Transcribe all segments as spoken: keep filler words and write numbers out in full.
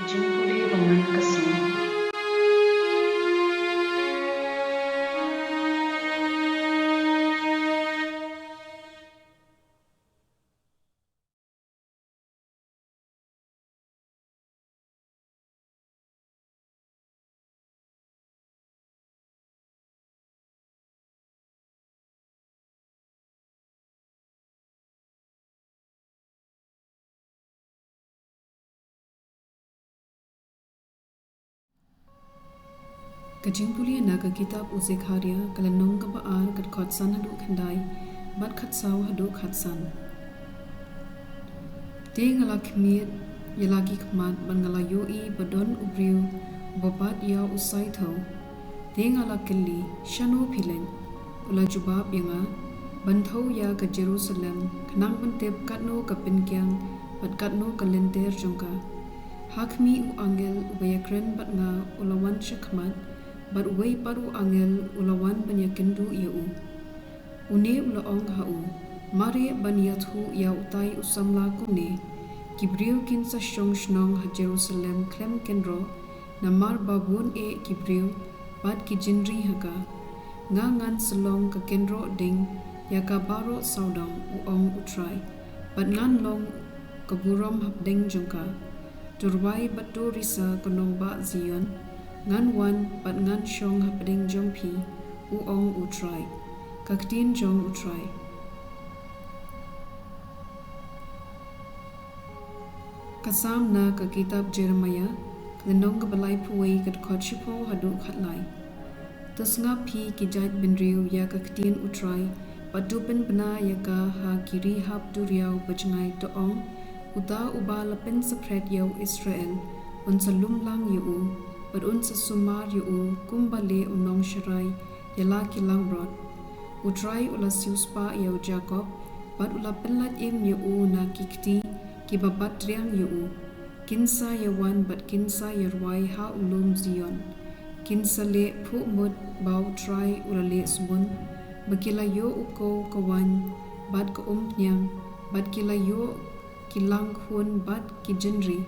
Jingpule ba man ka sngi. Ka jingpule na ka kitab u Zekhariah, ka lynnong kaba ar, ka dkhot san haduh khyndai, bad khatsaw haduh khatsan. Te nga la khmied ïa la ki khmat, bad nga la ïohi ba don u briew uba bat ïa u saithew. Te nga la kylli, shano phi leit? U la jubab ïa nga, ban thew ïa ka Jerusalem, khnang ban tip katno ka pynkiang bad katno ka lynter jong ka. Ha khmih, u angel uba ïakren bad nga u la wan sha khmat, bad uwei pat u angel u la wan ban ïakynduh ïa u. Une u la ong ha u, mareh ban ïathuh ïa utai u samla kumne: Ki briew kin sa shong shnong ha Jerusalem khlem kynroh, namar ba bun eh ki briew bad ki jingri ha ka. Nga ngan sa long ka kynroh ding ïa ka baroh sawdong, u ong U Trai, bad ngan long ka burom hapdeng jong ka. To rwai bad to risa, ko nongbah Zion, ngan wan bad ngan shong hapdeng jong phi, u ong U Trai. Ka ktien jong U Trai. Ka Salm na ka kitab Jeremiah, ka lynnong kaba laiphew wei, ka dkhot shiphew haduh khatlai. To sngap phi ki jaitbynriew ïa ka ktien U Trai, bad to pynbna ïa ka ha ki ri hap duriaw bajngai, to ong, uta uba la pynsaphriang ïa u Israel, un sa lum lang ïa u, bad un sa sumar ïa u kumba leh u nongsharai ïa la ki langbrot. U Trai u la siewspah ïa u Jakob, bad u la pynlait im ïa u na ki kti kiba bat triang ïa u. Kin sa ïawan bad kin sa ïarwai ha u lum Zion. Kin sa leh phuh mut ba U Trai u la leh sbun, ba ki la ïoh u kow ka waiñ bad ka umphniang, bad ki la ïoh ki langkhun bad ki jingri.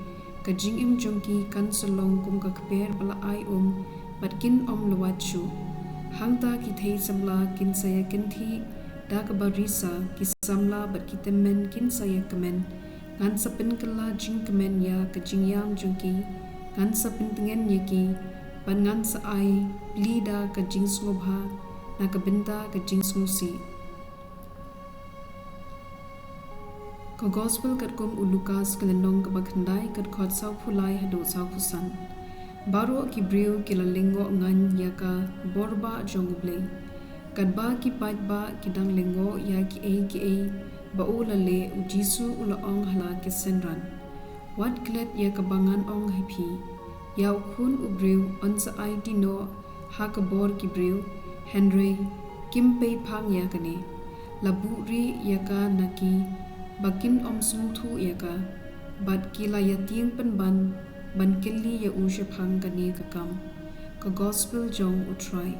Ka jingim jong ki kan sa long kum ka kper ba la ai um, bad kin ym lwait shuh. Hangta ki thei samla kin sa ïakynthih da kaba risa, ki samla bad ki tymmen kin sa ïakmen. Ngan sa pynkylla jingkmen ïa ka jingïam jong ki, ngan sa pyntngen ïa ki, bad ngan sa ai plie da ka jingsngewbha na ka bynta ka jingsngewsih. Ka Gospel katkum u Lukas, ka lynnong kaba khyndai, ka dkhot sawphew lai haduh sawphew san. Baroh ki briew ki la lyngngoh ngan ïa ka bor bah jong U Blei. Katba ki paidbah ki dang lyngngoh ïa kiei kiei ba u la leh, U Jisu u la ong ha la ki synran, wat klet ïa kaba ngan ong ha phi. Ïa u Khun u briew yn sa aiti noh ha ka bor ki briew, hynrei kim pei phang ïa kane. La buhrieh ïa ka na ki ba kin ym sngewthuh ïa ka, bad ki la ïatieng pynban ban kylli ïa u shaphang kane ka kam. Ka Gospel jong U Trai.